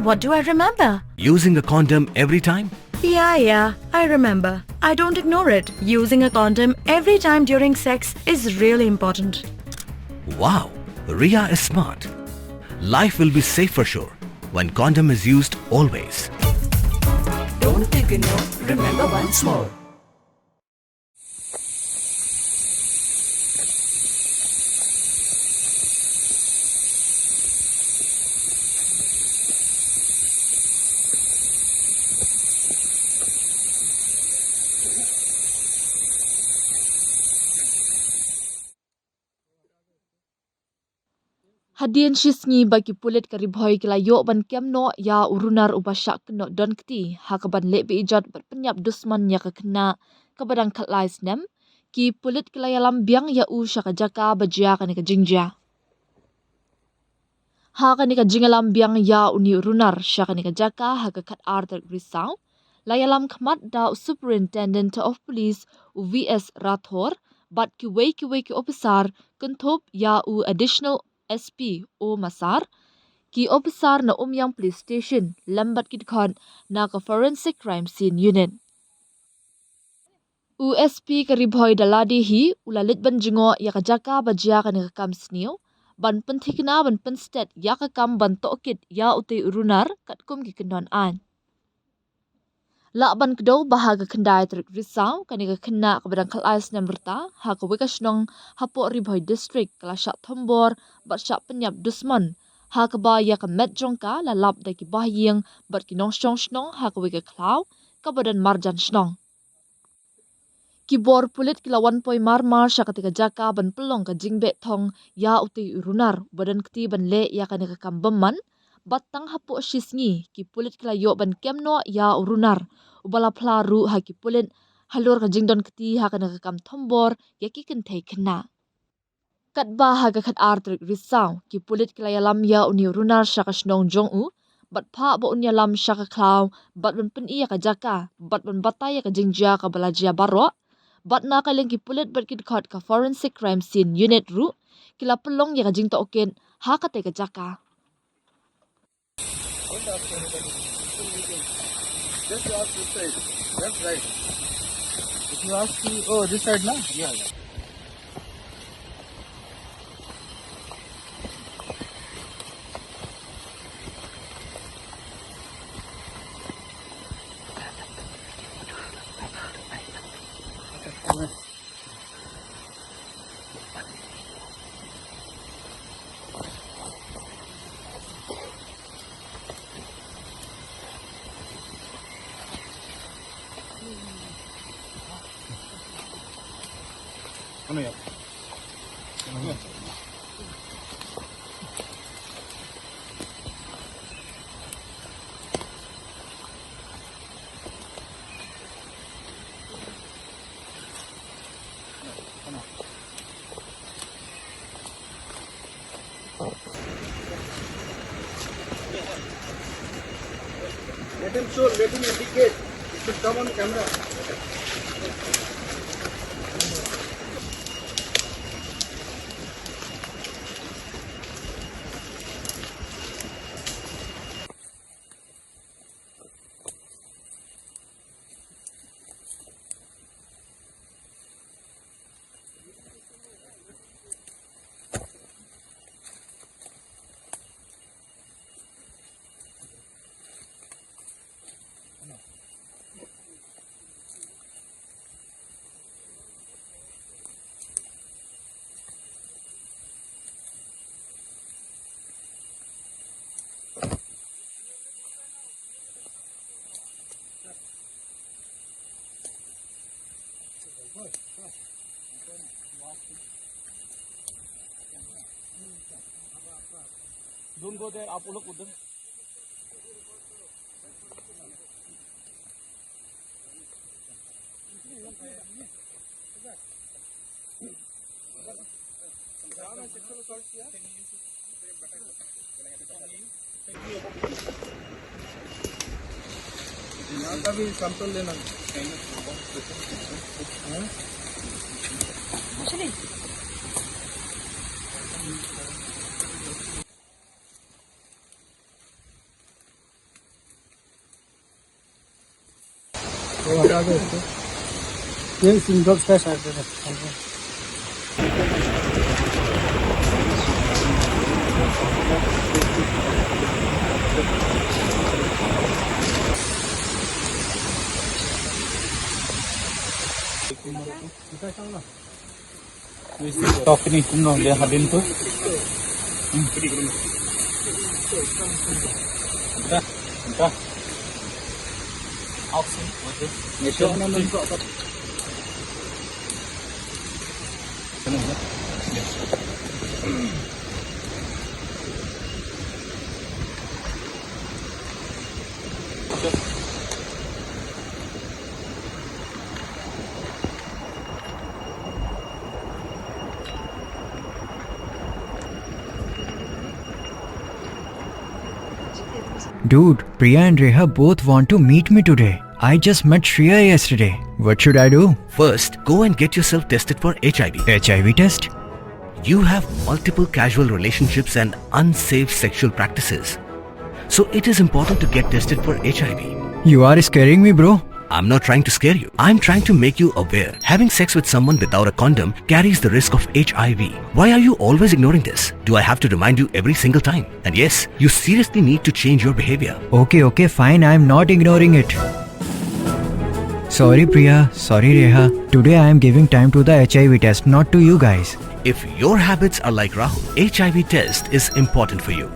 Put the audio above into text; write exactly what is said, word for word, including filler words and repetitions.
What do I remember? Using a condom every time? Yeah, yeah, I remember. I don't ignore it. Using a condom every time during sex is really important. Wow, Ria is smart. Life will be safe for sure when condom is used always. Don't ignore, remember once more. Hadien shi sngi ba ki pulit ka Ri Bhoi ki la ïoh ban kem noh ïa u runar uba shah kynnoh don kti ha kaban leh be-ijot bad pynïap dusmon ïa ka khynnah kaba dang khatlai snem, ki pulit ki la ïalam biang ïa u sha ka jaka ba jia kane ka jingjia. Ha kane ka jingïalam biang ïa une u runar sha kane ka jaka ha ka khatar tarik Risaw, la ïalam khmat da u Superintendent of Police, u V S Rathore, bad kiwei kiwei ki ophisar, kynthup ïa u Additional S P O Masar, ki ophisar na Umiam Police Station lem bad ki dkhot na ka Forensic Crime Scene Unit. U S P ka Ri Bhoi da lade hi u la leit ban jngoh ïa ka jaka ba jia kane ka kam sniew, ban pynthikna ban pynstet ïa ka kam ban tohkit ïa utei u runar katkum ki kyndon aiñ. Lah ban kdew ba ha ka khyndai tarik Risaw, kane ka khynnah kaba dang khatlai snem rta ha kawei ka shnong hapoh Ri Bhoi District ka la shah thombor bad shah pynïap dusmon, ha kaba ïa ka met jong ka la lap da ki bahaïing bad ki nongshong shnong ha kawei ka khlaw kaba don marjan shnong. Ki bor pulit ki la wan poi mar mar sha katei ka jaka ban pynlong ka jingbeh thong ïa utei u runar uba don kti ban leh ïa kane ka kam bymman, bad tang hapoh shi sngi ki pulit ki la ïoh ban kem noh ïa u runar uba la phla ruh ha ki pulit halor ka jingdon kti ha kane ka kam thombor ïa ki kynthei khynnah. Katba ha ka khatar tarik Risaw, ki pulit ki la ïalam ïa une u runar sha ka shnong jong u, bad phah ba un ïalam sha ka khlaw, bad ban pyni ïa ka jaka, bad ban batai ïa ka jingjia kaba la jia baroh, bad na ka liang ki pulit bad ki dkhot ka Forensic Crime Scene Unit ruh ki la pynlong ïa ka jingtohkit ha katei ka jaka. Just ask this side. Left, right. If you ask me, oh, this side, na? Yeah, yeah. Let him show, let him indicate. It should come on camera. Don't go there, आप वो लोग उधर। यहाँ का भी सैंपल लेना। हाँ? ये सिंगल का शायद है। Tok ni kumno le hadin tu. Hmm. Dah, dah. Oxygen, water. Ni tu. Dude, Priya and Reha both want to meet me today. I just met Shreya yesterday. What should I do? First, go and get yourself tested for H I V. H I V test? You have multiple casual relationships and unsafe sexual practices. So it is important to get tested for H I V. You are scaring me, bro. I'm not trying to scare you. I'm trying to make you aware. Having sex with someone without a condom carries the risk of H I V. Why are you always ignoring this? Do I have to remind you every single time? And yes, you seriously need to change your behavior. Okay, okay, fine. I'm not ignoring it. Sorry, Priya. Sorry, Reha. Today I am giving time to the H I V test, not to you guys. If your habits are like Rahul, H I V test is important for you.